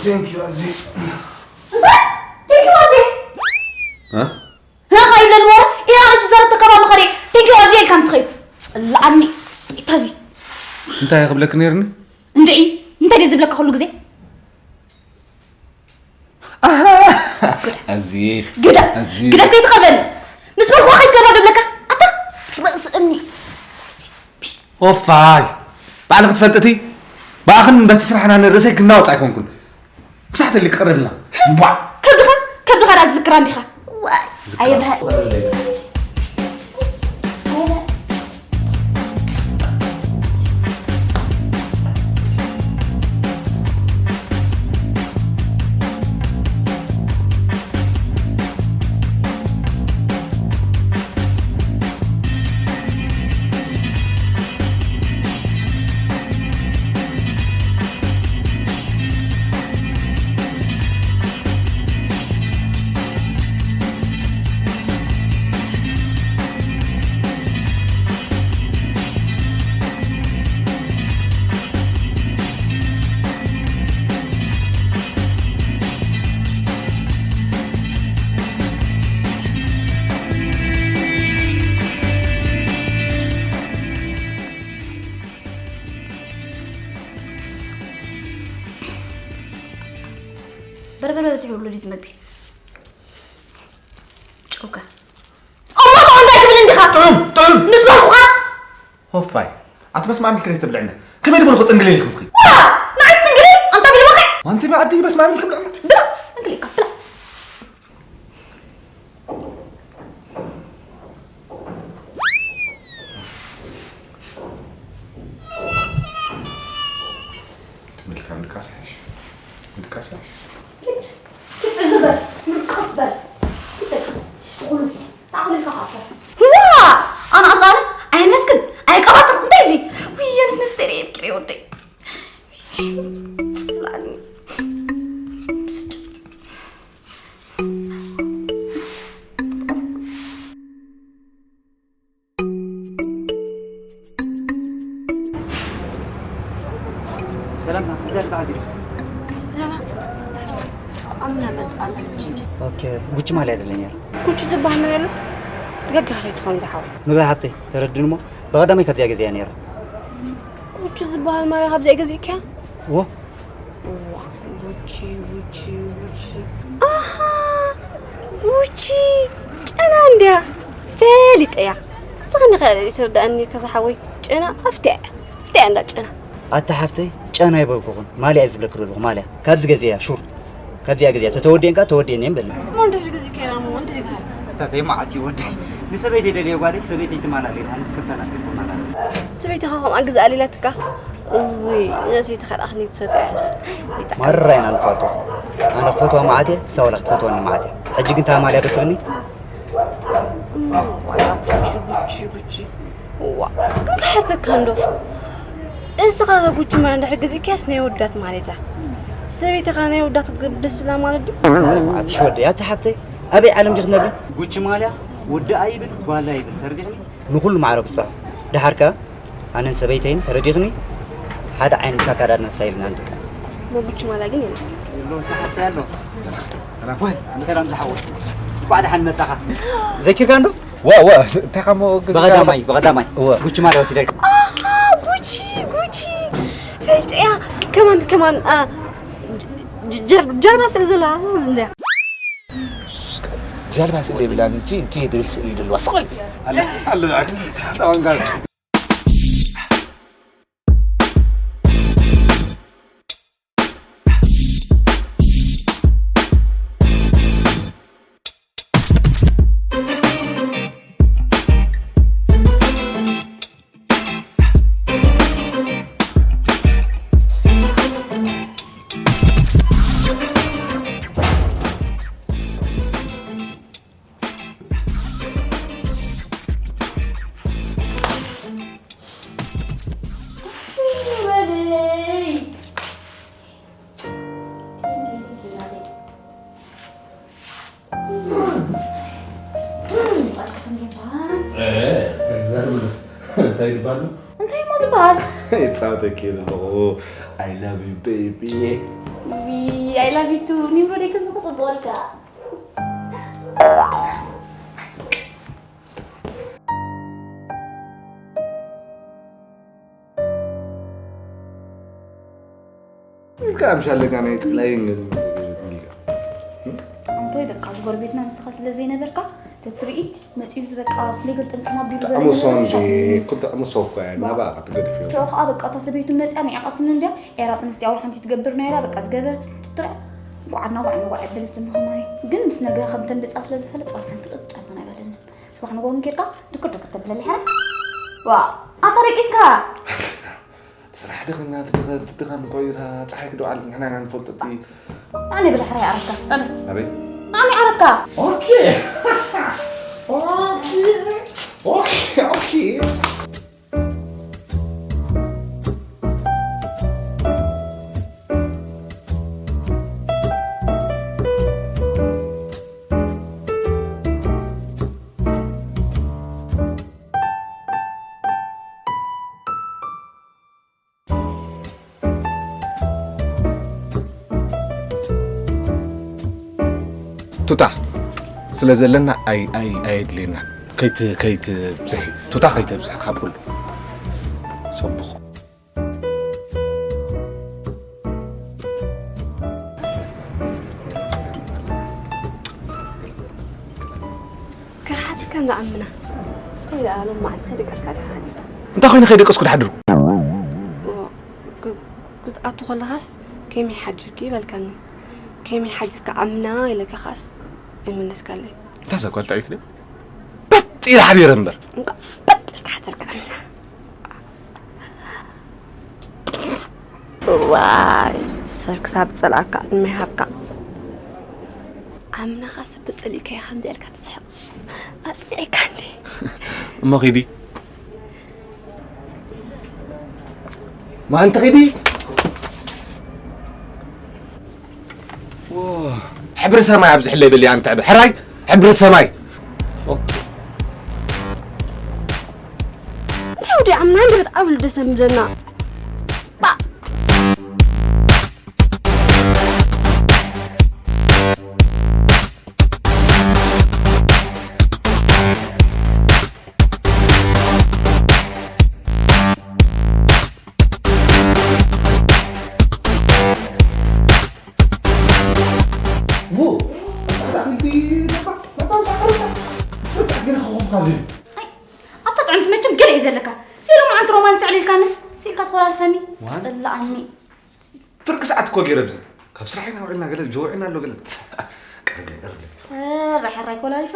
Thank you ኣዜ። እንታይ? Thank you ኣዜ። እ? እ፣ ከይብለኒ ወረ፣ ኢላ ነቲ ዘረብቶ ከባቢ መኸደ፣ thank you ኣዜ ኢልካ እንትኸይድ። ጽላኣኒ፣ እታ እዚ። እንታይ ክብለክ ነይርኒ? እንድዒ፣ እንታይ ድየ ዝብለካ ኩሉ ግዜ? ኣሃ! ኣዜ። ግደፍ፣ ኣዜ። ግደፍ ከይትቐርበኒ። ምስ በልኩኻ ከይትቀርባ ዶ ብለካ? ኣታ ርእሲ እምኒ። ኦፋይ! ባዕልኺ ትፈልጥቲ? ብኣኽን በቲ ስራሕና ንርእሰይ ክናወጽ ኣይኮንኩን። ክሳዕ ተሊ ክቐርብልና። ቧዕ! ከብድኻ፣ ከብድኻ ዳ ትዝክራ እንዲኻ? ዋይ! ዝክራ። ኣየብርሃ። በርበረ በዚሑ ይብሉ ድዩ መግቢ? ጨውካ። እሞ ብቐንዳ ኣይትብል እንዲኻ። ጥዑም፣ ጥዑም። ምስ በልኩኻ። ሆፋይ፣ ኣቲ በስመ ኣብ ኢልክን ኣይተብልዕና። ከመይ ድብል ኹ ጽንግል ኢልክን እስኺ? ዋ! ንዓይ ጽንግል? ኣንታ ቢልባኸ? ኣንቲ ብዓዲ በስመ ኣብ ኢልክን ብልዕና። ብላ፣ ጽንግል ኢልካ፣ ብላ። ምልካ ምድቃስ ይሓይሽ። ምድቃስ ይሓይሽ። ኪድ፣ ኪድ፣ እዚ በል፣ ምርቃፍ በል። ይደቅስ፣ እኹሉ፣ ታኹሉ ኢልካ ካቶ። ዋ! ኣነ ኣዛነ፣ ኣየመስግን፣ ኣየቀባጥር፣ እንታይ እዚ? ውይ፣ ኣነስ ነስተሪ የፍቅር ወደይ። ጽላኒ። ብስጭት። ሰላም፣ እንታይ ተዓዚሩ? ሰላም። ኣምና መጣ ኣለች። ኦኬ፣ ጉቺ ማለት አይደለም ያለው። ጉቺ ዝበሃል ነገር ኣሎ? ደጋግኻ ከይትኸውን ዝሓወይ። ኑዛ ሃብተይ፣ ተረድን እሞ፣ ብቐዳማይ ካብዚኣ ገዚኣ ነይራ። ጉቺ ዝበሃል ማለት ካብዚኣ ገዚእክያ? እዎ። እዋ፣ ጉቺ፣ ጉቺ፣ ጉቺ። ኣሃ፣ ጉቺ፣ ጨና እንድያ። ፈሊጠያ። ንስኺ ንኽእል ኢኺ ትርድኣኒ ከዛ ሓወይ። ጨና ኣፍትያ እያ። ኣፍትያ እንዳ ጨና። ኣታ ሓፍተይ፣ ጨና ኣይበልኩኹን። ማልያ እየ ዝብለኪ ዘለኹ፣ ማልያ። ካብዚ ገዚእያ፣ ሹር። ካብዚኣ ገዚኣ። ተተወዲአን ከኣ ተወዲአን እየን በሊ። እሞ እንድሕር ገዚእካያ እሞ እንታይ ይበሃል? እታ ተይ መዓት እዩ ወደይ። ንሰበይተይ ደልየ ጓለይ፣ ሰበይተይ ትማላለይ፣ ኣነስ ክርተና ከይትማላለይ። ሰበይትኻ ከምኣ ግዝኣለይ ኢላትካ? እውይ፣ ነሰበይትኻ ደኣ ክንደይ ትፈትያ ኢኻ። ማራ ኢና ንፋቶ። ኣነ ክፈትዋ መዓት እየ፣ ንሳ ዋላ ክትፈትወኒ መዓት እያ። ሕጂ ግን እታ ማልያ ዶ ትብልኒ? እም፣ ዋላ ጉቺ፣ ጉቺ፣ ጉቺ። እዋ፣ ግን ክሓተካ እንዶ። እስኻ ጉቺ ማለት እንድሕር ገዚእካያስ ናይ ወዳት ማለት እያ። ሰበይትኻ ናይ ወዳት ክትገብር ደስ ይብላ ማለት ድዩ? መዓት እሺ ወደይ፣ ኣታ ሓብተይ፣ ኣበይ ዓለም ዲኺ ትነብሪ? ጉቺ ማልያ ወዲ ኣይብል፣ ጓል ኣይብል፣ ተረዲኽኒ? ንኹሉ ማዕረ ብፅሑ። ደሓር ከ ኣነን ሰበይተይን ተረዲኽኒ ሓደ ዓይነት ኣከዳድና ስታይል ኢና ንጥቀም። መጉቺ ማላ ግን የለን። የሎ፣ ተሓተ ኣሎ። ወይ፣ ሰላም ዝሓወይ። እንኳዕ ደሓን መጣኻ። ዘኪርካ እንዶ? ዋ፣ ዋ፣ እንታይ ካሞ ግዜ ብቐዳማይ፣ ብቐዳማይ። እወ። ጉቺ ማላ ወሲደልካ። ኣሃ፣ ጉቺ፣ ጉቺ። ፈልጥያ። ከማን፣ ከማን፣ ኣ፣ ጀ-፣ ጀር-፣ ጀርባ ስለ ዘላ፣ እንድያ። ጀርባ ስለ ይብላን እንጂ፣ እንጂ ድብል ስለ ይደልዋ። ስቕ በል። ኣለ፣ ኣለ፣ ኣለ። እንታይ ዝበሃል? እንታይ እሞ ዝበሃል? ይጻወተኪ ኣለኹ። I love you baby። I love you too. ኒምሮ ደይ ከም ዝኽጽብወልካ። ኢልካ ምሻለካ ናይ ጥላይን ኣንቶይ በቃ ዝጎረቤትና ንስኻ ስለ ዘይነበርካ ተትርኢ መፂኡ ዝበቃ ሌገል ጥምጥም ኣቢሉ ገለ ኣሙሶ ነገር እንዲ ምሻ- ክልተ ኣሙሶ እኮ እያ ናባኣ ክትገድፍ እዩ ሸው ከዓ በቃ እታ ሰበይቱ መፅያ ንዕቐትን እንዲያ ኤራጥ ንስቲ ኣውራ ሓንቲ ትገብር ነይራ በቃ ዝገበረት ትትርያ ጓዕና ጓዕና ጓዕ ኣበለት እንሆ ማይ ግን ምስ ነገ ከም ተንድፃ ስለ ዝፈለጥ ፃፍ ሓንቲ ቅጭ ኣይኮነ በለኒ ፅባሕ ንጎም ጌርካ ድክር ድክር ተብለሊ ሓራ ዋ ኣታ ደቂስካ ስራሕ ድኽና ትድኸ ትድኸም ቆይታ ፀሓይ ክደውዓል ንሕና ኢና ንፈልጦ እቲ ኣነ ብድሕሪ ኣረካ ኣነ ኣበይ ኣነ ኣረካ ኦኬ ኦኬ ኦኬ ኦኬ ቱታ ስለ ዘለና ኣይ ኣይ ኣየድልየናን ከይት ከይት ብዝሒ ቱታ ከይተብዝሒ ካብ ኩሉ ጽቡቕ ክሓትካ እንዳኣምና እንታይ ደኣ ሎም መዓልቲ ከይደቀስካ ዲኻ ሓዲርካ እንታይ ኮይኑ ከይደቀስኩ ድሓድሩ ክትኣቱ ከለኻስ ከመይ ሓዲርኪ ይበልካኒ ከመይ ሓዲርካ ኣምና ኢለካ ከኣስ ኣይመለስካለይ እታ እዛ ጓል ጥዕይቲ ድያ በጥ ኢለ ሓዲረ እምበር እንኳ በጥ ኢልካ ሓደርካ ኣምና ዋይ ሰብ ክሳብ ዝጸልኣካ ዕድመ ይሃብካ ኣምናኻ ሰብ ተጸሊእካዮ ከምዚ ኢልካ ትስሕቕ ኣጽኒዕካ እንዴ እሞ ኺዲ ማንቲ ኺዲ ሕብሪ ሰማይ ኣብዚ ሕለይ በሊ ኣንቲ ሕብሪ ሕራይ ሕብሪ ሰማይ እንታይ ወዲ ዓምና እንድበት ኣብ ልደሰ ምደና ኣብታ ጥዕምቲ መቸም ገለ እዩ ዘለካ ሲሎም ዓንቲ ሮማን ስዕል ኢልካንስ ስኢልካ ትኮላልፈኒ ጽላኣኒ ፍርቂ ሰዓት እኮ ገይረ ብዚ ካብ ስራሕ ኢና ውዕልና ገለ ጀውዕና ኣሎ ገለ ቀርብ ቀርብ ሕራይ ኮላሊፋ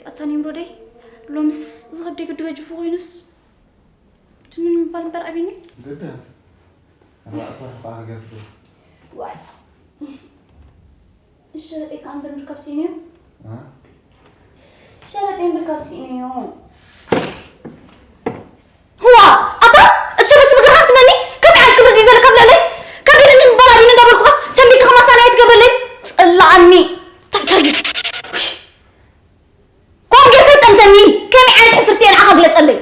ኣታ ኒምሮደይ ሎምስ ዝኸብደይ ግዲ ገጅፉ ኮይኑስ ትንን ምባል እምበር ኣቢኒ ግዳ ኣርባዕተ ወርሒ ከዓ ክገፍ ዋይ ሸበጠይ ከዓ እምበር ምርካብ ስኢኑ እዩ ሸበጠይ ምርካብ ስኢኑ እዩ ህዋ ኣታ እቲ ሸበስ ብግርካ ክትመኒ ከምቲ ዓል ክብሪ ድዩ ዘለካ ብልዕለይ ከቢድ ንምባል ኣቢኒ እንዳበልኩኻስ ሰንዲካ ከማሳና እየ ትገብረለይ ፅላኣኒ እንታይ እንታይ እዩ ከምኡ ጌርካ ይጠምተኒ ከመይ ዓይነት ሕስርቲ እየ ንዓኻ ግለፀለይ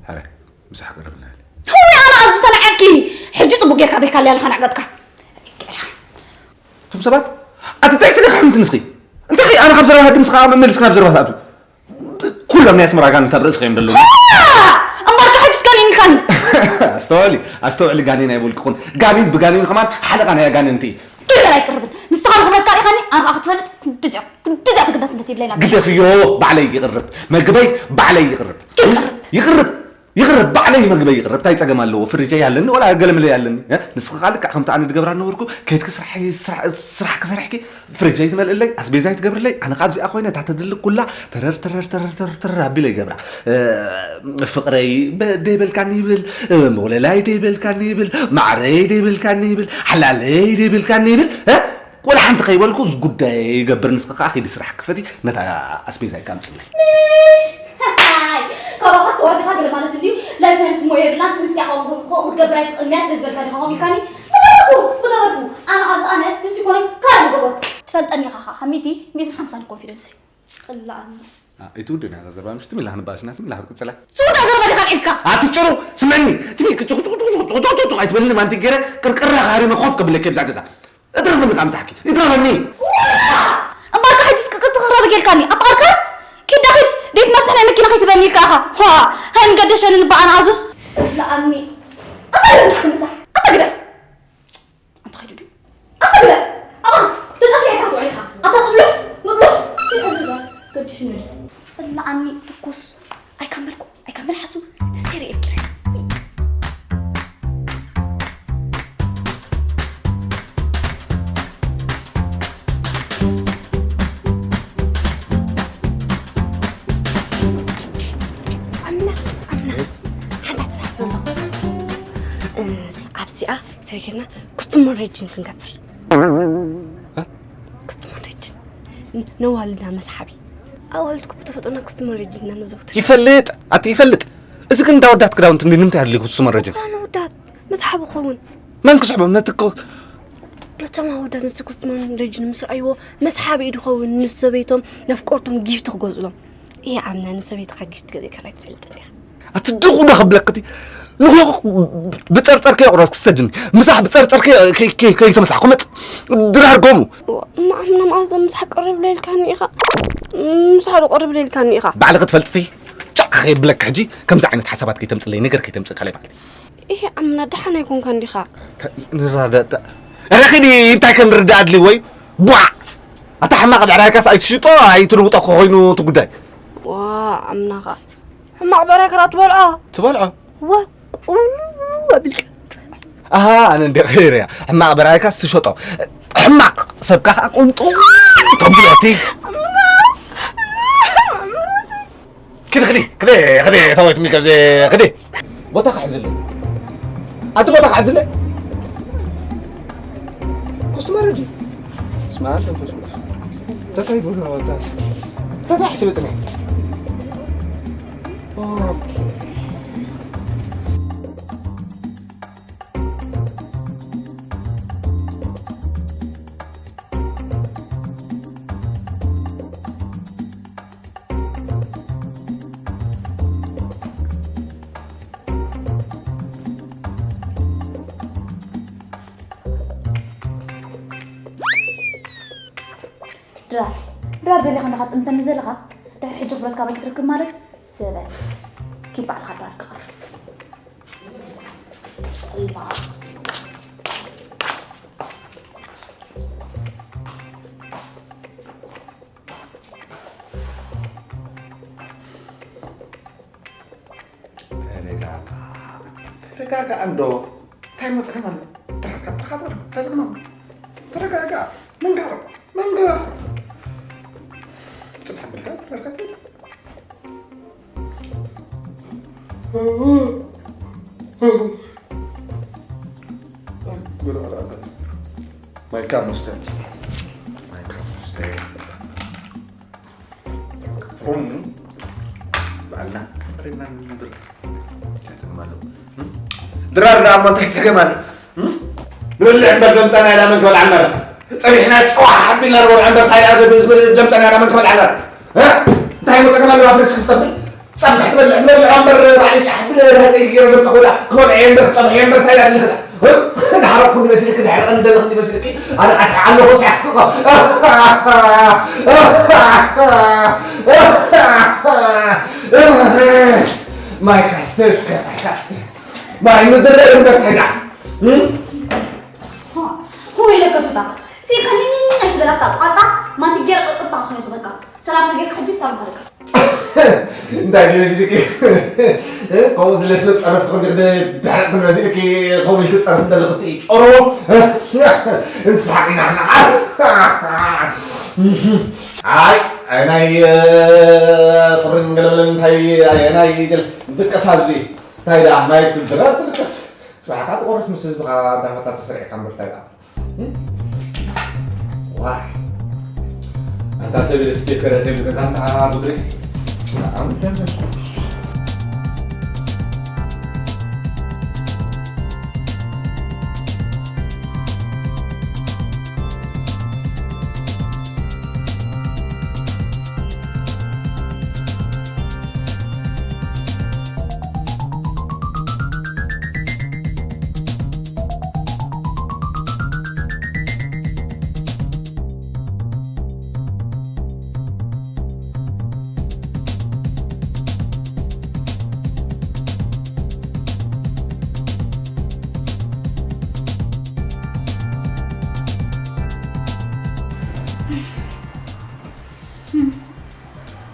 ሕረ ምሳሕ ቅርብ ንበል ህወይ ኣነ ኣዙ ተናዓኪ ሕጂ ፅቡቅ ጌርካ ቤካ ኣለያ ኣለካ ናዕገጥካ እቶም ሰባት ኣተታይት ዲኻ ሓንቲ ንስኺ እንታይ ኣነ ካብ ዘረባ ሃድም ስኻ መመልስ ናብ ዘረባ ትኣቱ ኩሎም ናይ ኣስመራ ጋንታ ኣብ ርእስኻ እዮም ዘለዉ እምበርካ ሕጂ ስጋን ኢንካኒ ኣስተዋሊ ኣስተውዕሊ ጋኔን ኣይበልክኹን ጋኔን ብጋኔን ከማን ሓለቓ ናይ ኣጋንንቲ ዱይ በላይ ቅርብን ንስኻ ንኽብረትካ ኢኻኒ ኣንኻ ክትፈልጥ ክንድዚያ ክንድዚያ ትግዳስ እንደ ትብለይና ግደፍዮ ባዕለይ ይቕርብ መግበይ ባዕለይ ይቕርብ ይቕርብ ይቕርብ ባዕለይ መግበይ ይቕርብ እንታይ ጸገም ኣለዎ ፍርጀይ ኣለኒ ወላ ገለመለይ ኣለኒ ንስኻ ልክዕ ከምቲ ኣነ ድገብራ ነበርኩ ከድኪ ስራሕ ክሰርሕኪ ፍርጀይ ትመልእለይ ኣስቤዛይ ትገብርለይ ኣነ ካብዚኣ ኮይነ እታ ተድሊ ኩላ ተረር ተረር ተረር ተረር ተረር ኣቢለ ይገብራ ፍቕረይ ደይበልካኒ ይብል ወለላይ ደይበልካኒ ይብል ማዕረይ ደይበልካኒ ይብል ሓላለይ ደይበልካኒ ይብል ወላ ሓንቲ ከይበልኩ እዚ ጉዳይ ይገብር ንስኺ ከዓ ኪዲ ስራሕ ክፈቲ ነታ ኣስቤዛይ ካምፅለይ ምሽ ካባኻስ ተዋዚኻ ገለ ማለት እንድዩ ላይሰንስ ሞ የብላን ክርስትያ ከምኡ ክትገብር ኣይትኽእልንያ ስለ ዝበልካ ዲኻ ከምኡ ኢልካኒ ምገበርኩ ምገበርኩ ኣነ ኣዚ ኣነ ንሱ ይኮነይ ካልእ ምገበርኩ ትፈልጠኒ ኢኻ ካብ ሚእቲ ሚእትን ሓምሳን ኮንፊደንስ እዩ ፅላኣኒ ኣይትውድን እያ እዛ ዘረባ፣ ምሽ ትም ኢላ ክንበኣስ ኢና፣ ትም ኢላ ክትቅጽላ። ዝውዳእ ዘረባ ዲኻ ኣልዒልካ? ኣትጭሩ፣ ስምዕኒ፣ ትም ኢልኪ ጭቕ ጭቕ ጭቕ ጭቕ ጭቕ ጭቕ ጭቕ ኣይትበልኒ፣ ማንቲ ገይረ ቅርቅራ ካሪመ ኮፍ ከብለኪ ብዛ ገዛ። እትረፍኒ ካብ ምሳሕኪ፣ እትረፈኒ። እምበኣርካ ሕጅስ ቅርቅር ትኽረብ ጌልካኒ፣ ኣፍቃርካ? ኪዳ ኪድ፣ ቤት መፍትሕ ናይ መኪና ከይትበኒ ኢልካ ኢኻ። ዋ፣ ሃይን ገደሸንን በኣን ኣዙስ። ጽላኣኒ። ኣታ ግደፍ፣ ኣታ ግደፍ። ኣንተ ኸይዱ ድዩ? ኣታ ግደፍ! ኣባ! ተጠፍሊዕካ ትውዕል ኢኻ። ኣታ ጥፍሉሕ! ምጥሉሕ! ከይትሕዝጋ። ገድሽኒ ድዩ? ጽላኣኒ ትኩስ። ኣይካን በልኩ፣ ኣይካን መልሓሱ። ደስቴረ የፍቅረ። ኣምና፣ ኣምና። ሓንታ ጽባሕ ሰለኹ። ኣብዚኣ ሰጊርና ኩስትሞር ረጅን ክንገብር። እ? ኩስትሞር ረጅን። ን-፣ ነዋልና መስሓቢ። ኣዋልድ እኮ ብተፈጥሮና ኩስትሞር ረጅን ኢና ነዘውትር። ይፈልጥ፣ ኣቲ ይፈልጥ። እዚ ግን እንዳ ወዳት ክዳውንቲ እንዲ ንምንታይ ኣድልዩ ኩስትሞር ረጅን? እኳ ነወዳት መስሓቢ ክኸውን። መን ክስሕቦም? ነቲ እኮ ነቶም ኣወዳት ነቲ ኩስትሞር ረጅን ምስ ረኣይዎ መስሓቢ እዩ ዝኸውን፣ ንሰበይቶም ነፍቆርቶም ጊፍት ክገዝእሎም። እየ ኣምና ንሰበይትኻ ጊፍት ገዚእካላ ኣይትፈልጥን ኢኻ። ኣቲ ድኹ ዶ ክብለክቲ? ንኹ ብጸርጸር ከየቑረጽ ክሰድኒ። ምሳሕ ብጸርጸር ከይ-፣ ከይ-፣ ከይ-፣ ከይተመሳሕ ክመጽ ድራር ጎሙ። እማ ኣምና መኣዞም ምሳሕ ቅርብ ለይልካኒ ኢኻ። ምሳሕ ዶ ቅርብ ለይልካኒ ኢኻ። ባዕልኺ ትፈልጥቲ? ጫቕ ከየብለክ ሕጂ ከምዚ ዓይነት ሓሳባት ከይተምጽለይ፣ ነገር ከይተምጽእ ካልኣይ ባዕልቲ። እሄ ኣምና ደሓን ኣይኮንካን ዲኻ? ተ-፣ ንራዳእ። ኧረ ኺዲ፣ እንታይ ከም ርዳእ ኣድልይዎ እዩ? ቧዕ! ኣታ ሕማቕ ብዕራይካስ ኣይትሽጦ፣ ኣይትልውጦ እኮ ኮይኑ እቲ ጉዳይ። ዋ፣ ኣምናኻ። ሕማቕ ብዕራይ ከራ ትበልዖ? ትበልዖ? ወ፣ ቁሉ ኣቢልካ ትበልዖ። ኣሃ፣ ኣነ እንደ ኸይረያ። ሕማቕ ብዕራይካስ ትሸጦ። ሕማቕ ሰብካ ኸዓ ቁንጡ ተንብሎ እቲ። ኣምና። ክዲ፣ ክዲ፣ ክዲ፣ ክዲ፣ ተወት ሚል ከብዚ፣ ክዲ። ቦታ ክሕዝለ። ኣቲ ቦታ ክሕዝለ። ኩስትመር እንጂ። ስማ፣ ኣንተ መንፈስ ቅዱስ። ተታይ ቦታ ወጣ። ተታይ ሕስብ ጥሜ። ኦኬ። ድራር፣ ድራር ደሊኻ እንዲኻ ትጥምተኒ ዘለኻ? ድሕሪ ሕጂ ክብረት ካባይ ክትረክብ ማለት ዘበት። ኪድ ባዕልኻ ድራር ክቐርብ። ጽልማ። ተረጋጋ። ተረጋጋ እንዶ። እንታይ እሞ ጸገም ኣሎ? ተረጋጋ፣ ተረጋጋ፣ እንታይ ጸገም ኣሎ? ተረጋጋ። መንጋር፣ መንጋር። ጽባሕ ኣቢልካ ተረጋጋ። ማይካ ሙስተ። ማይካ ሙስተ። ቡን ባዕልና ቀሪብና ንድር። እንታይ ጸገም ኣለዎ? እም? ድራር ደኣ እሞ እንታይ ጸገም ኣሎ? እም? ንበልዕ እምበር ደምጸና ኢና መን ክበልዓ እምበር። ጸኒሕና ጨዋ ሓቢልና ንበልዖ እምበር እንታይ ደኣ ደምጸና ኢና መን ክበልዓ እምበር። እ? እንታይ እሞ ጸገም ኣለዎ ፍሪጅ ክፍተብል? ጸብሕ ትበልዕ፣ ንበልዖ እምበር ባዕለይ ጫሕ ኣቢለ ረሃጸይ ገይረ ደምጸኹላ። ክበልዖ እየ እምበር ክጸብሖ እየ እምበር እንታይ ደኣ ደሊኽላ? እ? እንዳሓረቕኩ እንዲመሲልኪ፣ እንዳሕረቐኒ ደለኹ እንዲመሲልኪ፣ ኣነ ኣስሓ ኣለኹ፣ ኣስሓ። ማይ ካስተ እስከ፣ ማይ ካስተ። ማይ ምድረ እምበር እንታይ ደኣ? እም? ሆ፣ ሆ ኢለካ ቱታ። ሲከኒ ኣይትበላታ ቋጣ፣ ማንቲ ጌር ቅጥታ ኸይትበቃ። ሰላም ነገር ከሕጂ ሰላም ካልቅስ። እንታይ ድዩ ዝልቂ? እ? ከምኡ ዝለ ስለ ጸረፍኩ እንዲ ድሕሪ ክንዲ ዝልቂ ከምኡ ኢልክ ጸረፍ እንደለኹ ትይ ጾሮ። እንስሓቅ ኢና ንዓ። ኣይ፣ ኣይ ናይ፣ እ፣ ቁርን ገለመለ እንታይ፣ ኣይ ናይ ገለ ድቀስ ኣብዚ። እንታይ ደኣ ናይ ትድራ ትድቀስ። ጽባሕ ትቆርስ ምስ ህዝብኻ እንዳፈታ ተሰሪዕካ እምበር እንታይ ደኣ? ዋይ። ኣንታ ሰብ ስፒከር ዘይብሉ ገዛ እንታ ብድሪ። ሰላም መንፈስ ቅዱስ።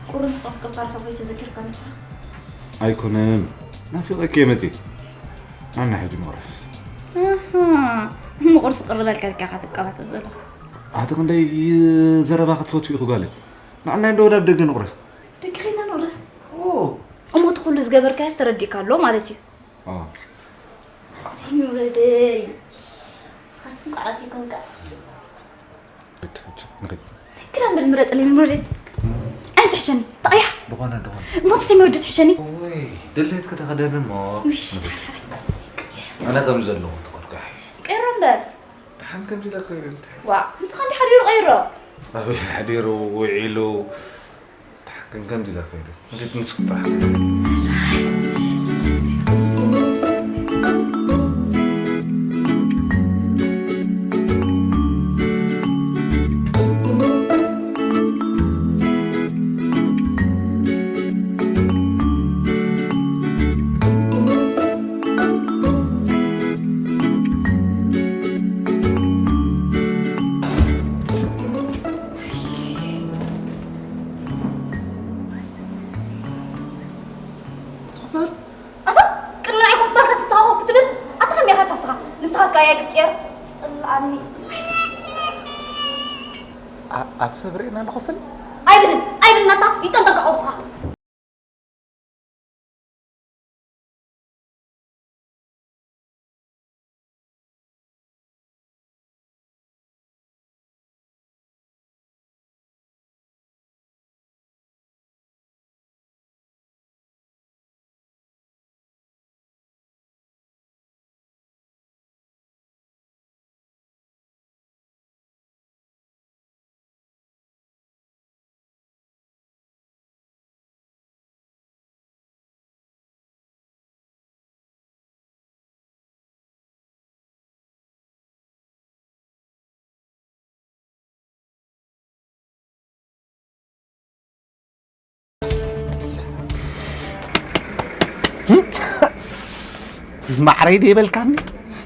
ቁሩብ ምስ ጠፍቀልካ ርኸቦይ ተዘኪርካ መጽኻ። ኣይኮነን፣ ናፊቐኪ እየ መጺእ። ናና ሕጂ ምቑረስ። ኣሃ፣ ምቑርስ ቅርበልካ ኢልካ ኢኻ ትቀባጠር ዘለኻ። ኣቲ ክንደይ ዘረባ ክትፈትዊ ኢኹ ጓለይ። ንዓና እንዶ ወዳብ ደገ ንቑረስ። ደገ ኸይድና ንቑረስ? ኦ። እሞ እቲ ኩሉ ዝገበርካዮስ ተረዲእካ ኣሎ ማለት እዩ። ኦ። ኣሰይ ንውረደይ። ንስኻስ እንኳዕ ኣትይኮንካ። ግድ፣ ግድ፣ ንግድ። ክዳን በል ምረጽለይ ንውረደይ። ኣይ ትሕሸኒ፣ ተቐያሕ። ዝኾነ፣ ዝኾነ። እሞ እቲ ሰማይ ወዲ ትሕሸኒ። ወይ፣ ድሌት ከተኸደኒ እሞ። ውሽ፣ ሓራይ። ኣነ ከም ዘለኹ ተቐድኩ ይሓይሽ። ቀይሮ እምበር። ደሓን ከምዚ ኢለ ክኸይድ እንተ። ዋ፣ ንስኻ እንዲ ሓዲሩ ቀይሮ። ኣበይ ሓዲሩ ውዒሉ። ደሓን ከምዚ ኢለ ክኸይድ። እንዴት ንስኽ ጥራሕ። ኣታ ቅድሚ ንዓይ ኮፍ በልካ ንስኻ ኮፍ ክትብል? ኣታ ከመይ ኢኻ ኣታ ንስኻ? ንስኻስ ከኣ ኣየግጥየር? ጽልኣኒ። ኣ-፣ ኣቲ ሰብ ርኤና ንኸፍል? ኣይብልን፣ ኣይብልን ኣታ ይጠንቀቅ ንስኻ። ማዕረይ ደይበልካኒ፣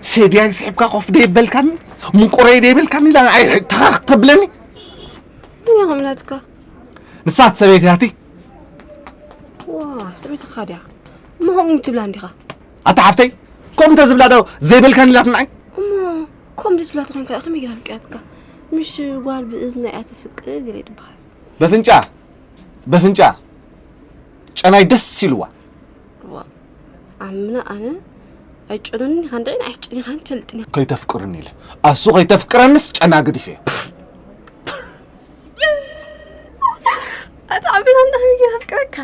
ሴድያይ ስሒብካ ኮፍ ደይበልካኒ፣ ምቁረይ ደይበልካኒ፣ ኢላ ንዓይ ተኻኽ ተብለኒ። መን እያ ከምላትካ? ንሳ እቲ ሰበይቲ እያ እቲ። ዋ፣ ሰበይትኻ ድያ? እሞ ከምኡ ትብላ እንዲኻ? ኣታ ሓፍተይ፣ ከምኡ እንተዝብላ ዶ ዘይበልካኒ ኢላትኒ ንዓይ? እሞ ከምኡ ዘይትብላ ተኾይንካ ከመይ ጌራ ኣፍቂራትካ? ምሽ ጓል ብእዝና እያ ተፍቅር ገለ ይበሃል። በፍንጫ፣ በፍንጫ ጨናይ ደስ ኢልዋ። ዋ፣ ኣምና ኣነ ኣይጨኑን ኢኻ እንድዒ ንዓይስ ጨኒኻን ትፈልጥን ኢኻ። ከይተፍቅርኒ ኢለ። ኣሱ ከይተፍቅረንስ ጨና ግዲፈ። ኣታ ዓቢና እንዳ ከመይ ጌራ ኣፍቅረካ?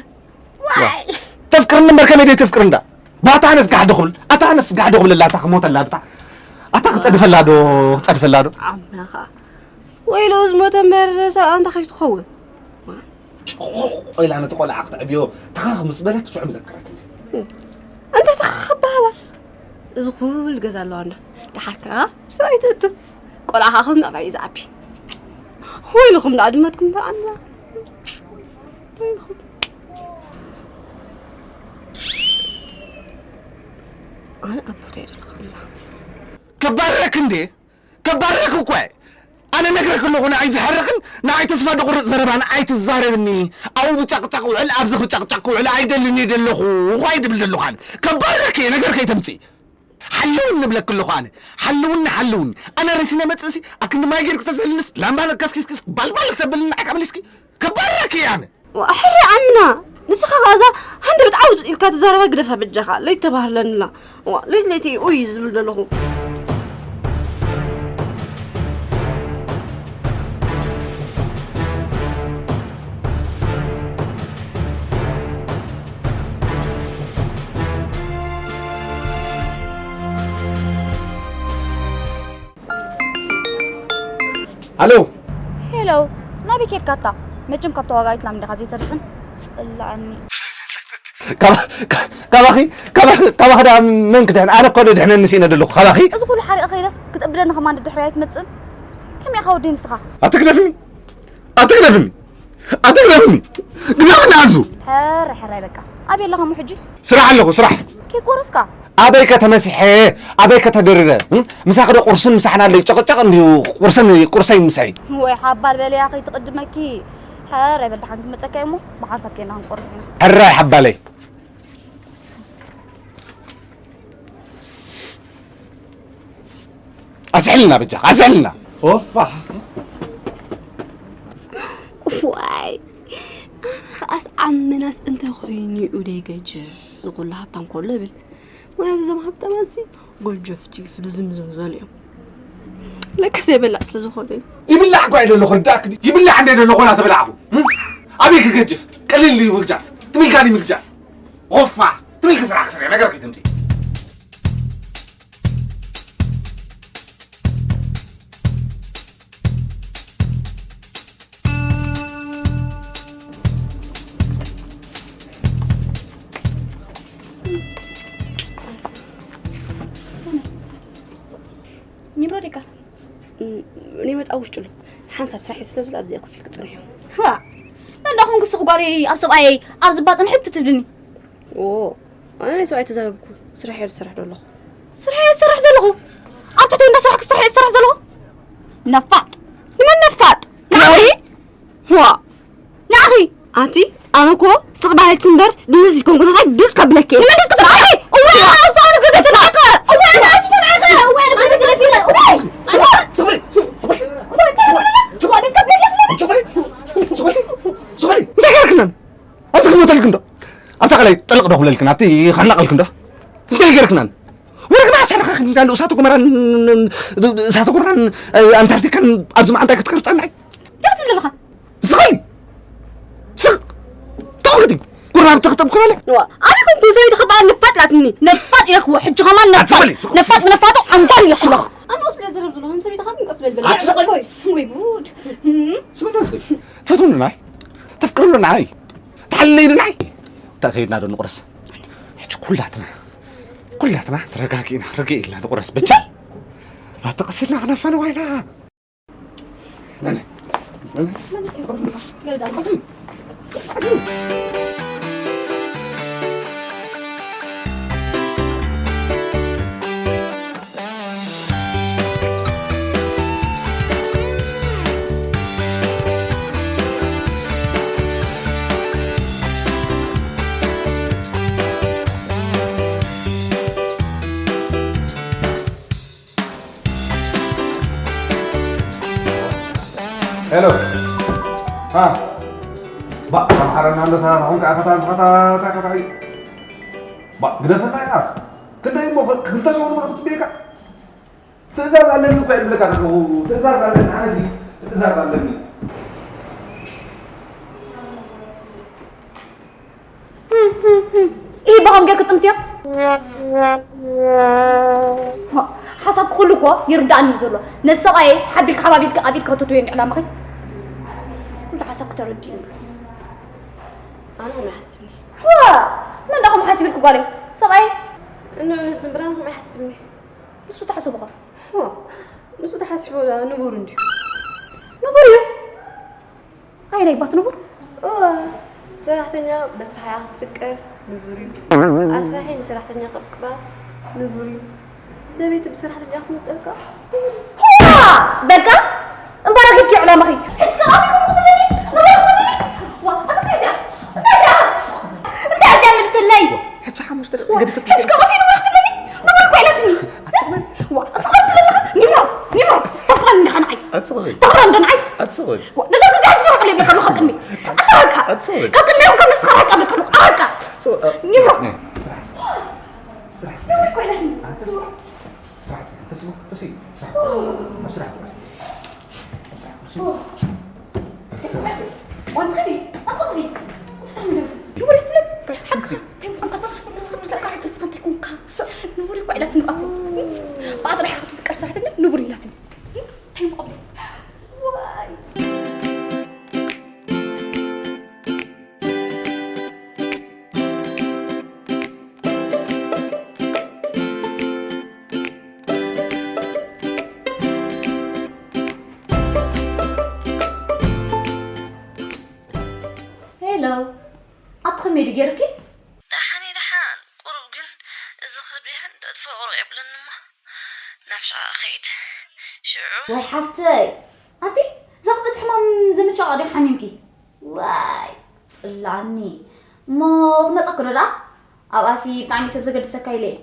ዋ፣ ዋይ። ተፍቅርኒ እምበር ከመይ ደይ ተፍቅር እንዳ? ባታ ኣነስ ጋሕዶ ክብል፣ ኣታ ኣነስ ጋሕዶ ክብለላ፣ ኣታ ክሞተላ፣ ኣታ፣ ኣታ ክጸድፈላ ዶ፣ ክጸድፈላ ዶ? ኣምላኻ። ወይሎ ዝሞተ እምበር ሬሳ ኣንታ ከይትኸውን። ጭቑቕ ኢላ ነቲ ቆልዓ ክተዕብዮ ተኻኽ ምስ በለት ሽዑ ምዘከረትኒ። እንታይ ተኻኽ በሃላ? እዚ ኩሉ ገዛ ኣለዋ እንዳ። ደሓር ከኣ ሰበይቲ እቱ። ቆልዓ ከኣ ከም ምዕባይ እዩ ዝዓቢ። ወይልኹም ደኣ ድመትኩም በዓልና። ወይልኹም። ኣነ ኣብ ቦታ ኣይደለኹም። ከባረክ እንዴ? ከባረክ እኮ እየ። ኣነ ነግረክ ኣለኹ፣ ንዓይ ዝሐርቕን ንዓይ ተስፋ ድቑርጽ ዘረባን ኣይትዛረብኒ። ኣብኡ ብጫቕጫቕ ውዕል፣ ኣብዚ ብጫቕጫቕ ክውዕል ኣይደልን እየ ደለኹ እኳ እየ ድብል ደለኹ ኣነ። ከባረክ እየ፣ ነገር ከይተምጽእ። ሓልውኒ እብለክ ኣለኹ ኣነ። ሓልውኒ፣ ሓልውኒ። ኣነ ረሲነ መጽእሲ፣ ኣክንዲ ማይ ጌርክ ተስእልንስ፣ ላምባ ነካስኪስክስ፣ ባልባል ክተብልኒ ንዓይ ካብ መሊስኪ። ከባረክ እየ ኣነ። ዋ፣ ሕረ ዓምና፣ ንስኻ ኸኣ እዛ ሃንደበት ዓውት ኢልካ ትዛረባ ግደፋ በጃኻ፣ ለይተባህርለንላ። ዋ፣ ለይቲ ለይቲ ኡይ ዝብል ዘለኹ። ኣሎ። ሄሎ፣ ናበይ ኬድካ ኣታ? መቸም ካብ ተዋጋኢት ላም ዲኻ ዘይተርፍን? ጽላኣኒ። ካባ-፣ ካ-፣ ካባኺ፣ ካባኺ፣ ካባኺ ደኣ መን ክድሕን? ኣነ እኮ ድሕነኒ ስኢነ ደለኹ። ካባኺ? እዚ ኩሉ ሓሪቐ ከይደስ ክትእብደኒ ከማን ድድሕሪ ኣይትመጽእን? ከመይ ኢኻ ወዲ ንስኻ? ኣትግደፍኒ! ኣትግደፍኒ! ኣትግደፍኒ! ግደፍኒ ኣዙ! ሕራይ፣ ሕራይ በቃ። ኣበይ ኣለኻ እሞ ሕጂ? ስራሕ ኣለኹ፣ ስራሕ። ከይቆረስካ? ኣበይ ከተመሲሐ ኣበይ ከተደርረ? ምሳኺ ዶ ቁርስን ምሳሕን ኣለይ ጨቕጨቕ እንዲሁ ቁርሰን ቁርሰይ ምሳይ። ወይ ሓባል በለያ ከይትቕድመኪ። ሕራይ በል ደሓን ክመፀካ እሞ ብሓንሳብ ኬና ክንቆርስ ኢና። ሕራይ ሓባለይ። ኣስሕልና በጃ ኣስሕልና። ኦፋ። ዋይ፣ ኣነ ከኣስ ዓመናስ እንተ ኮይኑ እዩ ደይ ገጅፍ ዝኩሉ ሃብታም ኮሎ ይብል። ምክንያቱ እዞም ሃብታማት ሲ ጎልጀፍቲ ፍልዝምዝም ዝበሉ እዮም። ለካ ዘይበላዕ ስለ ዝኾነ እዩ። ይብላዕ እኳ ኢለ ኣለኹ ርዳእክ ድዩ? ይብላዕ እንደ ኢለ ኣለኹ ና ተበላዕኹ። እም? ኣበይ ክገጅፍ? ቀሊል እዩ ምግጃፍ። ትም ኢልካ ድዩ ምግጃፍ? ኦፋ! ትም ኢልካ ስራሕ ክስርሕ ነገር ከይትምፂ። ኒብሮ ዲካ? ኒብሮ ጣ ውሽጡ ኣሎ። ሓንሳብ ስራሕ ስለ ዝሎ ኣብዚኣ ኮፍ ኢልክ ጽንሒ። ሃ! መንዳኹም ክስኹ ጓለይ ኣብ ሰብኣየይ ኣብ ዝባ ጽንሒ ትትብልኒ። ኦ፣ ኣነ ናይ ሰብኣይ ተዛረብኩ። ስራሕ እየ ዝሰርሕ ዘለኹ። ስራሕ እየ ዝሰርሕ ዘለኹ? ኣብ ትሕተይ እንዳ ስራሕ ክስራሕ እየ ዝሰርሕ ዘለኹ? ነፋጥ! ንመን ነፋጥ? ንዓኺ? ዋ! ንዓኺ! ኣቲ ኣነ እኮ ስቕ በሃልቲ እምበር ድንዝዝ ይኮንኩ ንኻይ ድስ ከብለኪ እየ። ንመን ድስ ክትብል? ኣይ! እዋ! እሱ ኣነ ገዛ ተናዕቀ! እዋ! ኣነ ኣሱ ተናዕቀ! እዋ! ኣነ ገዛ ተናዕቀ! እዋ! እዋ! ድስ ከብለኪ እየ። እንታይ ገርክናን? ኣንቲ ክሞተልክን ዶ? ኣብታ ካልኣይ ጥልቕ ዶ ክብለልክን? ኣቲ ከናቐልክን ዶ? እንታይ ገርክናን? ወርቅና ሰረኸ ክንዳሉ እሳተ ጎመራን እሳተ ጎመራን ኣንታርክቲካን ኣብዚ መዓንጣ ክትቀርጸና እዩ። እንታይ ትብል ኣለኻ? ትኽእል። ስቕ። ተኸንክቲ። ጉራ ብተኽተብ ክበለ። ዋ፣ ኣነ ኮንኩ ሰበይቲ ክበሃል ነፋጥ ኢላትኒ። ነፋጥ ኢለክዎ። ሕጂ ከማን ነፋጥ። ኣትበሊ፣ ስቕ። ነፋጥ ብነፋጡ ዓንዳር ኢለክዎ። ኣነ ስለ ዝረብ ዘለኹ ሰበይቲ ካብ ቀስ በል በል። ኣትበሊ። ወይ፣ ወይ ጉድ። እም? ስመዳ ስቕ። ፈትውኒ ናይ። ተፍቅርሉ ናይ። ተሓልለይሉ ናይ። እንታይ ከይድና ዶ ንቑረስ? ሕጂ ኩላትና ኩላትና ተረጋጊእና ርግእ ኢልና ንቑረስ በጃ። ኣተቐሲልና ክነፋ ንዋይና። ሄሎ። ሃ። ባ፣ ኣምሓረና እንዶ ተራራኹም ከኣ ከታ ዝኸታ፣ ከታ፣ ከታ። ባ፣ ግደፈና ኢኻ። ክንደይ እሞ፣ ክ-፣ ክልተ ሰሙን እሞ ክትጽበየካ? ትእዛዝ ኣለኒ እኮ እየ ዝብለካ ዘለኹ። ትእዛዝ ኣለኒ፣ ኣነ እዚ ትእዛዝ ኣለኒ። ኢሂ፣ ብኸም ጌርኪ ጥምትዮ? ሓሳብ ኩሉ እኮ ይርዳእኒ እዩ ዘሎ። ነዚ ሰብኣየይ ሓቢልኪ ሓባቢልኪ ኣብ ኢድ ከተእትውዮ እንዲ ዕላማኺ። ኩሉ ሓሳብኪ ተረዲኡኒ። ኣነ ከመይ ሓሲብኒ? ዋ! መን ዳኹም ሓሲብልኪ ጓለይ? ሰብኣየይ? እንዕነት ዝምብራን ከመይ ሓሲብኒ? ንሱ ተሓሰቡ ኸ? ዋ! ንሱ ተሓሲቡ ንቡር እንድዩ። ንቡር እዩ? ኣየናይ ባት ንቡር? እወ፣ ሰራሕተኛ በስራሓ እያ ክትፍቀር፣ ንቡር እዩ። ኣስራሒ ንሰራሕተኛ ከፍቅራ፣ ንቡር እዩ። ሰበይቲ ብሰራሕተኛ ክትምጠልካ። ሆዋ! በቃ! እምበር ኣግልኪ ዕላማኺ። ሕጂ ከኣ ኣፍሪኩም ክትብለኒ? ንቡር ክትብለኒ? ዋ፣ ኣታ እንታይ እዚኣ? እንታይ እዚኣ? እንታይ እዚኣ መልሰለይ? ሕጂ ሓሙሽተ ደቂቕ ገዲፈ ሕጂ ከኣ ኣፍሪኩም ንቡር ክትብለኒ? ንቡር እኮ ኢላትኒ። ኣትስቕበል። ዋ፣ ኣስቕበል ትብለኒ? ኒብሮ፣ ኒብሮ፣ ተፍቅረኒ እንዲኻ ንዓይ? ኣትስቕበል። ተፍቅረኒ እንዶ ንዓይ? ኣትስቕበል። ዋ፣ ነዛ ስምዒት ስራሕ ቀሊል ለካ ካብ ቅድሚ። ኣታ በቃ። ኣትስቕበል። ካብ ቅድሚ ይኹን ካብ ነብስኻ ርሕቅ ኣብለካ ኣለኹ። ኣበቃ። ኣትስቕበል። ኒብሮ። ስራሕ፣ ስራሕ። ንቡር እኮ ኢላትኒ። ኣንተ ስራሕ፣ ስራሕ፣ ኣንተ ስራሕ፣ ኣንተ ስራሕ፣ ኣብ ስራሕ፣ ኣብ ስራሕ። ንቡር እዩ ትብለኒ? ሓቅኻ። እንታይ ምዃንካ ንስኻ፣ ንስኻ እንታይ ኮንካ? ንቡር እኳ ኢላትኒ ብኣፈይ። ብኣስራሒኻ ክትፍቀር ሰራሕተኛ ንቡር ኢላትኒ። እንታይ ምዃን? ዋይ። ሄሎ፣ ኣቲ ከመይ ድዩ ጌርኪ? ደሓን እየ፣ ደሓን። ቁሩብ ግን እዚ ከብዲ ይሓን ወይ ሓፍተይ፣ ኣቲ እዛ ክፍእቲ ሕማም ዘመሻ ዲኺ ሓሚምኪ? ዋይ ጽላኒ። እሞ ክመጸኪ ዶ ደኣ? ኣብኣሲ ብጣዕሚ ሰብ ዘገድሰካ ኢለ እየ።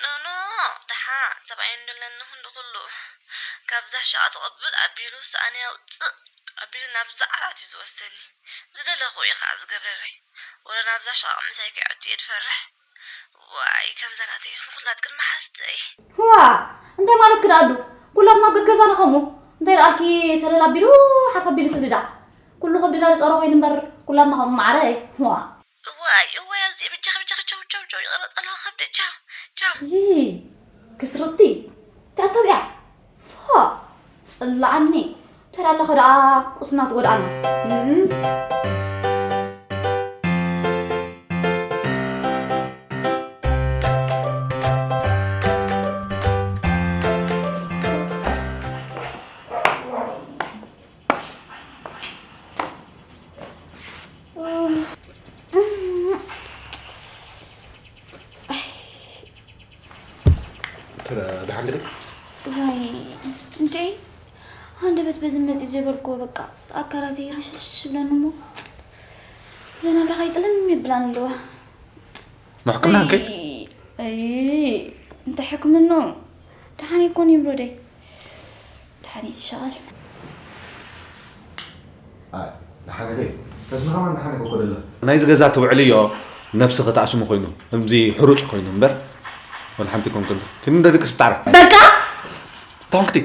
ኖኖ፣ ደሓን ሰብኣይ እንደለኒ ክንዲ ኩሉ። ካብዛ ሸቓ ትቕብል ኣቢሉ ሰኣን ያውፅእ ኣቢሉ ናብዛ ዓራት እዩ ዝወስደኒ። ዝደለኹ እዩ ከዓ ዝገብረለይ። ወረ ናብዛ ሸቓቕ ምሳይ ከይዕቱ እየ ዝፈርሕ። ዋይ፣ ከምዛ ናተይስ ንኹላትክን መሓዝተይ። ህዋ፣ እንታይ ማለትኪ ደኣ ኣሉ? ኩላትና ኣብ ገገዛና ከምኡ። እንታይ ደኣልኪ ሰለል ኣቢሉ ሓፍ ኣቢሉ ትብሊ ደኣ? ኩሉ ከብድና ዝጸሮ ኮይኑ እምበር ኩላትና ከምኡ ማዕረ። ህዋ። እዋይ፣ እዋይ፣ ኣብዚ ብጃኺ፣ ብጃኺ፣ ቻው፣ ቻው፣ ቻው፣ ይቕረጽ ኣለኹ ከብደይ፣ ቻው፣ ቻው። ይይ፣ ክስርጥቲ። እንታይ ኣታ እዚኣ? ፎ፣ ጽላኣኒ። እንታይ ደኣ ኣለኻ ደኣ ቁስና ትጎድኣና? እም። ደሓን ድኺ? ዋይ፣ እንዴ፣ ሃንደበት በዚ መፂኡ ዘይበልክዎ፣ በቃ፣ ኣካላተይ ረሸሽ ይብለኒ እሞ፣ እዘን ኣብራኻ ይጥልም የብላን ኣለዋ። መሕክምና እንከይ? ኣይ፣ ኣይ፣ እንታይ ሕክምንኡ? ደሓን ኣይኮን ይብሎ ደይ። ደሓን እዩ ትሸቐል። ኣይ፣ ደሓን ኢኺ? ተስሚ ከማን ደሓን ኢኺ እኮ ደለኺ። ናይዚ ገዛ ትውዕልዮ ነብስኺ ተኣስሙ ኮይኑ፣ ከምዚ ሕሩጭ ኮይኑ እምበር፣ ወላ ሓንቲ ኣይኮንክን። ክንዲ ደቂ ስብጣራ። በቃ! እንታይ ኮንክቲ?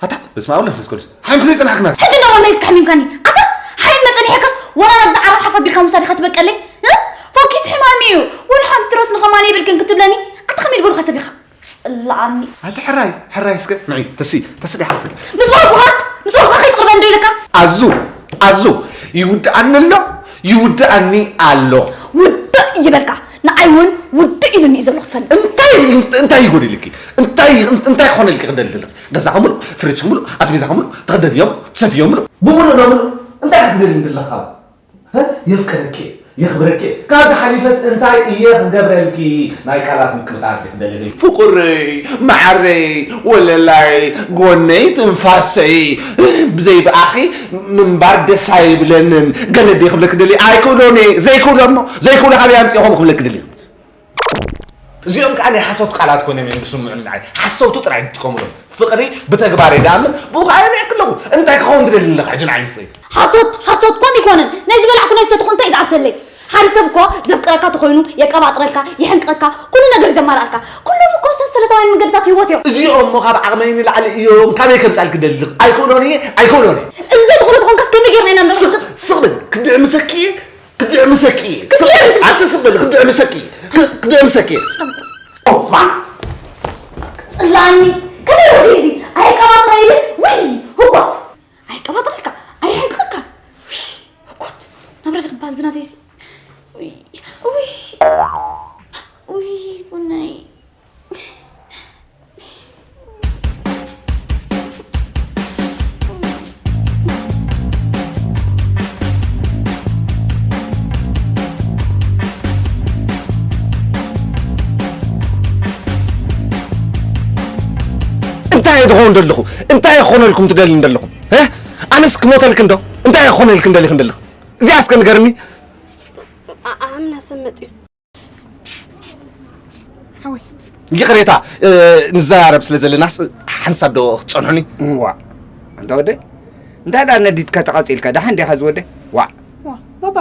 ኣታ፣ በስመ ኣብ ወወልድ ወመንፈስ ቅዱስ። ሓሚምኪ ዘይጸናሕክና። ሕጂ ደሞ መይዝካ ሓሚምካኒ። ኣታ፣ ሓሚመ ጸኒሐካስ፣ ወላ ናብዚ ዓራት ሓፍ ኣቢልካ ምውሳድ ኢኻ ትበቀለይ? እ? ፎኪስ ሕማም እዩ። ወላ ሓንቲ ትረስኒ ከማን የብልክን ክትብለኒ? ኣታ፣ ከመይ ዝበልካ ሰብ ኢኻ? ጽላኣኒ። ኣቲ ሕራይ፣ ሕራይ እስከ ንዒ፣ ተሲ፣ ተሲ ዲኻ ፈኪ? ምስ በልኩኻ፣ ምስ በልኩኻ ከይትቕርበኒ ዶ ኢለካ? ኣዙ፣ ኣዙ፣ ይውድኣኒ ኣሎ፣ ይውድኣኒ ኣሎ። ውድእ ይበልካ፣ ንዓይ እውን ውድእ ኢሉኒ እዩ ዘሎ ክትፈልጥ። እንታይ፣ እንታይ ይጎድልኪ? እንታይ፣ እንታይ ክኾነልኪ ክደሊ ዘለኺ? ገዛኺ ምሉእ፣ ፍሪጅኪ ምሉእ፣ ኣስቤዛኺ ምሉእ፣ ትኽደንዮ ምሉእ፣ ትሰትዮ ምሉእ፣ ብምሉእ ነምሉእ እንታይ ክትደሊ እንደለኻ? እ? የፍቅረኪ፣ የኽብረኪ። ካብዚ ሓሊፈስ እንታይ እየ ክገብረልኪ? ናይ ቃላት ምቅብጣር ድዩ ክደሊ? ፍቑረይ፣ መዓረይ፣ ወለላይ፣ ጎነይ፣ ትንፋሰይ፣ ብዘይ ብኣኺ ምንባር ደስ ኣይብለንን። ገለ ድየ ክብለኪ ደልየ? ኣይክእሎን እየ። ዘይክእሎ እሞ፣ ዘይክእሎ ካበይ ኣምፂኦኹም ክብለኪ ደልየ? እዚኦም ከኣ ናይ ሓሶት ቃላት ኮይኖም እዮም ዝስምዑኒ ንዓይ። ሓሰውቲ ጥራይ ዝጥቀሙሎም። ፍቕሪ ብተግባር እየ ዝኣምን፣ ብኡ ከኣ የርእየኪ ኣለኹ። እንታይ ክኸውን ትደሊ ኣለኺ ሕጂ ንዓይ ንስኺ? ሓሶት፣ ሓሶት ኮን ይኮንን። ናይ ዝበላዕኩ ናይ ዝሰትኹ እንታይ እዩ ዝዓብሰለይ? ሓደ ሰብ እኮ ዘፍቅረካ ተኾይኑ የቀባጥረልካ፣ የሕንቅቐካ፣ ኩሉ ነገር እዩ ዘማልኣልካ። ኩሎም እኮ ሰንሰለታውያን መንገድታት ህይወት እዮም። እዚኦም እሞ ካብ ዓቕመይ ንላዕሊ እዮም። ካበይ ከምጻልኪ ደሊ? ኣይክእሎን እየ፣ ኣይክእሎን እየ። እዚ ዘይትኽእሎ ተኾንካስ ከመይ ጌርና ኢና ንረኽብ? ስቕ፣ ስቕ በል። ክድዕምሰኪ እየ። ክድዕምሰኪ እየ። ክድዕምሰኪ። ኣቲ ስቕ በሊ፣ ክድዕምሰኪ እየ። ክ-፣ ክድዕምሰኪ እየ። ኦፋ። ጽላኒ። ከመይ ወዲ እዚ? ኣየቀባጥራ ኢለ። ውይ፣ ህኮት። ኣየቀባጥረልካ፣ ኣየሕንቅቐካ። ውይ፣ ህኮት። ናብራ ዲኺ ክበሃል ዝናተይሲ? ውይ፣ ውይ። ውይ፣ ቡነይ። እንታይ እየ ዝኸውን ዘለኹ? እንታይ እየ ክኾነልኩም ትደልዩ ዘለኹም? እ? ኣነስ ክሞተልክን ዶ? እንታይ እየ ክኾነልክን ደሊኽን ዘለኹ? እዚኣ እስከ ንገርኒ። ኣ-፣ ኣምና ሰብ መፅዩ። ሓወይ። ይቕሬታ፣ እ፣ ንዘራረብ ስለ ዘለናስ ሓንሳብ ዶ ክትጸንሑኒ? እዋ። ኣንታ ወደይ፣ እንታይ ደኣ ነዲትካ ተቓጺልካ? ደሓን ዲኻ ዝወደይ? ዋዕ። ዋ፣ ባባ፣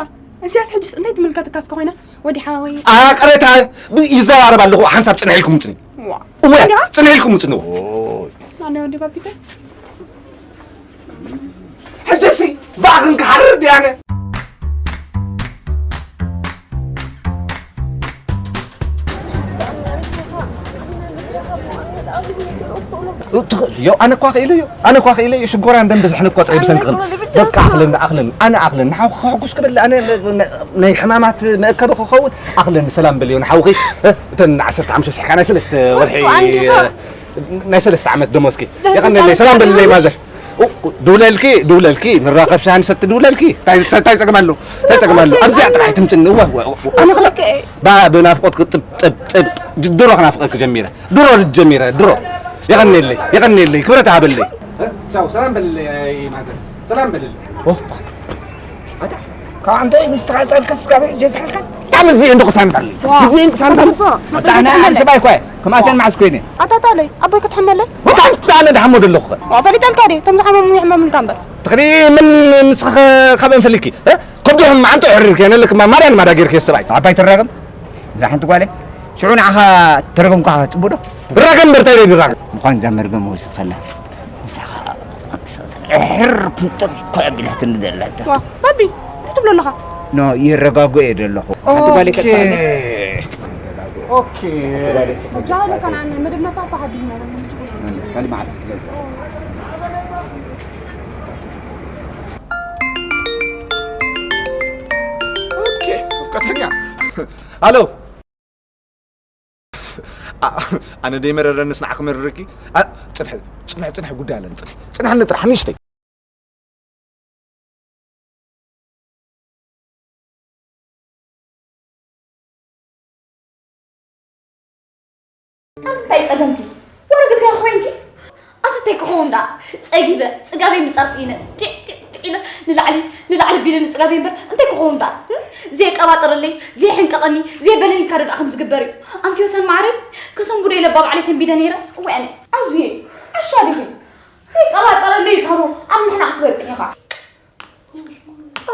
እዚኣስ ሕጅስ እንታይ ትምልከተካ እስከ ኮይና? ወዲ ሓወይ። ኣ፣ ቅሬታ፣ ብ-፣ ይዘራረብ ኣለኹ፣ ሓንሳብ ጽንሕ ኢልኩም ምጽኒ። ዋ። እወ፣ እንዲያ? ጽንሕ ኢልኩም ምጽኒ። ኦይ። ናኒ ወዲ ባቢተ? ሕጅሲ፣ ብኣኽን ክሓርር ድያነ? ትኽእል እዮ፣ ኣነ እኳ ክኢለ እዮ፣ ኣነ እኳ ክኢለ እዮ፣ ሽጎርያን ደም ብዝሕን እኮ ጥራይ ብሰንክኽን። በቃ ኣኽለኒ፣ ኣኽለኒ፣ ኣነ ኣኽለኒ፣ ንሓውኺ ከሕጉስ ክብል፣ ኣነ ን-፣ ን-፣ ናይ ሕማማት መእከቢ ክኸውን፣ ኣኽለኒ፣ ሰላም በልዮ ንሓውኺ፣ እ፣ እተን ዓሰርተ ሓሙሽተ ሽሕ ናይ ሰለስተ ወርሒ፣ ኣንዲኻ። እ፣ ናይ ሰለስተ ዓመት ደሞዝኪ። ናይ ሰለስተ የቐንየለይ፣ ዓመት ሰላም በልለይ ደሞዝ። ማዘር። ኡ፣ ድውለልኪ፣ ድውለልኪ፣ ንራኸብ ሻሂ ንሰቲ ድውለልኪ። ታይ፣ ታይ፣ ታይ ጸገም ኣሎ? ታይ ጸገም ኣሎ? ኣብዚኣ ጥራሕ ትምጽኒ። እዋ፣ እዋ፣ እዋ። ኣነ ኸላ ኦኬ። ባ-፣ ብናፍቆት ክጥብ፣ ጥብ፣ ጥብ። ድሮ ክናፍቀኪ ጀሚረ። ድሮ ጀሚረ፣ ድሮ። የቐንየለይ፣ የቐንየለይ፣ ክብረት ሃበለይ። ቻው፣ ሰላም በልለይ ማዘር። ሰላም በልለይ። ኦፋ። ኣታ ካብ ኣንተ ምስ ተቃጸልካ ስጋብ ሕጂ ዝሓልካ ካብ እዚ እንዶ ቅሳንታል። ዋ። እዚ እንቅሳንታል። ኣታ ኣነ ዓብ ሰብኣይ እኮ እየ። ከማተን መዓስ ኮይነ። ኣታ ታለይ ኣቦይ ክትሕመለይ? ወታ ኣነ ድሓሞ ደለኹ። ዋ፣ ፈሊጠልካ ድየ? እቶም ዝሓመሙ ይሕመሙልካ እምበር። ትኽሪ ምን ንስኻ ኸ-፣ ካበይ ፈሊኪ? እ? ከብዲ ሕም ዓንተ ዕርር ከነልክ ማ-፣ ማርያን ማዳ ጌርክ ሰብኣይ። ኣባይ ትራገም? እዛ ሓንቲ ጓለይ ሽዑ ንዓኻ ተረገምኳ ጽቡቕ ዶ? ብራገም በርታይ ዶ ይራገም? ምዃን እዛ መርገም ወስኸላ። ንስኻ ሕር ክንጥል እኮ እያ ቢላትኒ ዘለታ። ዋ፣ ባቢ፣ እንታይ ትብሎ ኣለኻ? ኖ፣ ይረጋጎ እየ ዘለኹ። ሓንቲ ጓለይ ኦኬ። ከጥፋኒ። ኦኬ። ሓንቲ ጓለይ ስቕ ጃኒ ኢላ ከነዓኒ መደብ መፋፋ ሓዲግና ነን። ካልእ መዓልቲ ትገዛ። ኦኬ፣ ፍቀተኛ። ኣሎ። ኣ-፣ ኣነ ደይ መረረንስ ንዓኺ መረረኪ? ኣ-፣ ጽንሒ፣ ጽንሒ፣ ጽንሒ ጉዳይ ኣለኒ። ጽንሒ፣ ጽንሕኒ ጥራሕ ንእሽተይ። ኣንቲ እንታይ ጸገምኪ? ወረግ እንታይ ኮይንኪ? ኣቲ እንታይ ክኸውን ደኣ? ጸጊበ፣ ጽጋበይ ምጻር ጽኢነ፣ ጢዕ፣ ጢዕ፣ ጢዕ ኢለ ንላዕሊ፣ ንላዕሊ ቢለ ንጽጋበይ እምበር፣ እንታይ ክኸውን ደኣ? እም? ዘየቀባጠረለይ፣ ዘየሕንቀቐኒ፣ ዘየበለኒ ኢልካ ዶ ደኣ ከም ዝግበር እዩ? ኣንቲ ዮሰን ማዕረይ፣ ከሰንብዶ ኢለ እባ ባዕለይ ሰንቢደ ነይረ። እወ ኣነ። ኣዙየ፣ ዓሻ ዲኺ? ዘይቀባጠረለይ ኢልካ ዶ ኣብ ምሕናቕ ትበጽሕ ኢኻ?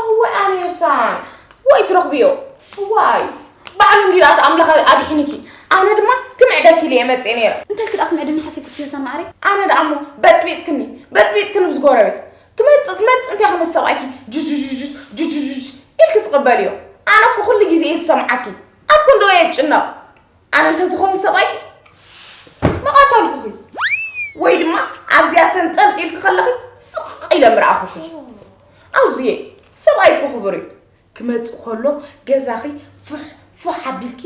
እዋይ ኣነ ዮሳን፣ ወይ ትረኽብዮ። እዋይ፣ ባዕሉ እንዲ ደኣ ኣምላኽ ኣድሒንኪ። ኣነ ድማ ክምዕደኪ ኢለ እየ መጽኤ ነይረ። እንታይ ኢልኪ ደኣ ክምዕደኒ ሓሲብኪ ዮሳን ማዕረይ? ኣነ ደኣ እሞ በጽቢጽክኒ፣ በጽቢጽክኒ ምስ ጎረቤት። ክመጽእ፣ ክመጽእ እንታይ ክነስ ሰብኣይኪ ጁስ፣ ጁስ፣ ጁስ፣ ጁስ፣ ጁስ፣ ጁስ ኢልኪ ትቕበልዮ። ኣነ እኮ ኩሉ ግዜ እየ ዝሰምዓኪ። ኣብ ክንድኡ እየ ዝጭነቕ። ኣነ እንተዝኸውን ሰብኣይኪ ምቐተልኩኺ፣ ወይ ድማ ኣብዚኣ ተንጠልጢልኪ ከለኺ ስቕ ኢለ ምረኣኹኺ። ኣዙየ፣ ሰብኣይ እኮ ክቡር እዩ። ክመጽእ ከሎ ገዛኺ ፉሕ ፉሕ ኣቢልኪ፣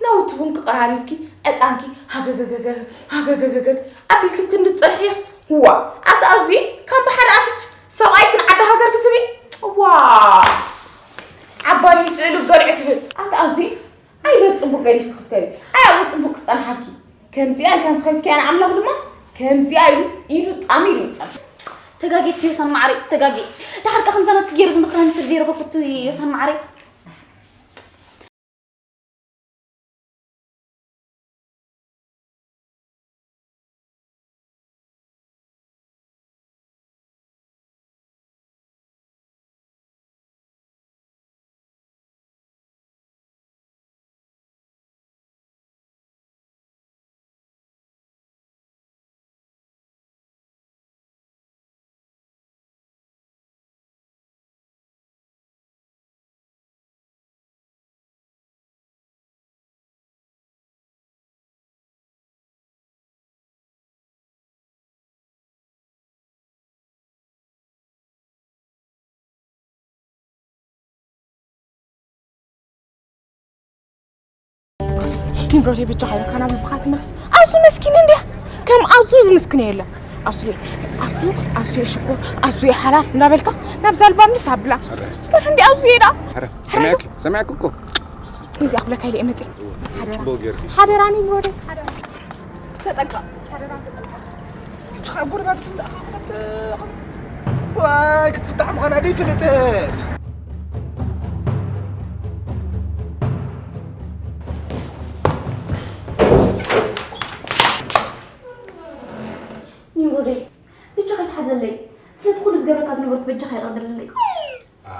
ናውቲ ቡን ክቐራሪብኪ፣ ዕጣንኪ ሃገገገገ፣ ሃገገገገ ኣቢልኪ ክንዲ ትጸንሕዮስ፣ ዋ፣ ኣቲ ኣዙየ፣ ካብ ብሓደ ኣፊትስ ሰብኣይክን ዓዲ ሃገር ክትብኢ? ዋ፣ ዓባይ ስእሊ ገልዒ ትብል። ኣቲ ኣዙየ፣ ኣይ በቲ ጽቡቕ ገዲፍኪ ክትከዲ። ኣይ ኣብኡ ጽቡቕ ክጸንሓኪ። ከምዚኣ ኢልካ እንተኸድኪ ኣነ ኣምላኽ ድማ ከምዚኣ ኢሉ ኢዱ ጣሚ ኢሉ ይውጸም። ተጋጌት ዮሳን ማዕረይ፣ ተጋጌ። ደሓር ከ ከምዛ ናትኪ ገይሩ ዝመኽረኒ ሰብ ዘይረኸብኩ እቲ ዮሳን ማዕረይ። ንብረተይ ብቻ ሓይልካ ናብ ልብኻ ትመልስ። ኣሱ መስኪን እንድያ። ከም ኣሱ ዝምስክን የለ። ኣሱ ኣሱ ኣሱ ሽኮር ኣሱ ሓላል እንዳበልካ ናብ ዛልባ ምልስ ኣብላ። ወር እንዲ ኣሱ የዳ። ኣረ፣ ሰሚዕኪ፣ ሰሚዕኪ እኮ። ነዚ ኣኽብለካ ኢለ እየ መፅእ። ሓደራ። ጽቡቕ ጌርኪ። ሓደራ ንብረተይ፣ ሓደራ። ተጠንቀቕ። ሓደራ ተጠንቀቕ። እቺ ካብ ጎረባብቲ እንዳኣኻ ክትጠንቀቕ። ዋይ፣ ክትፍታሕ ምዃና ደይ ፈለጠት። ኒውሮደይ፣ ብቻ ከይትሓዘለይ። ስለቲ ኩሉ ዝገብረካ ዝነበርኩ በጃኻ ይቕር በለለይ። ኣ፣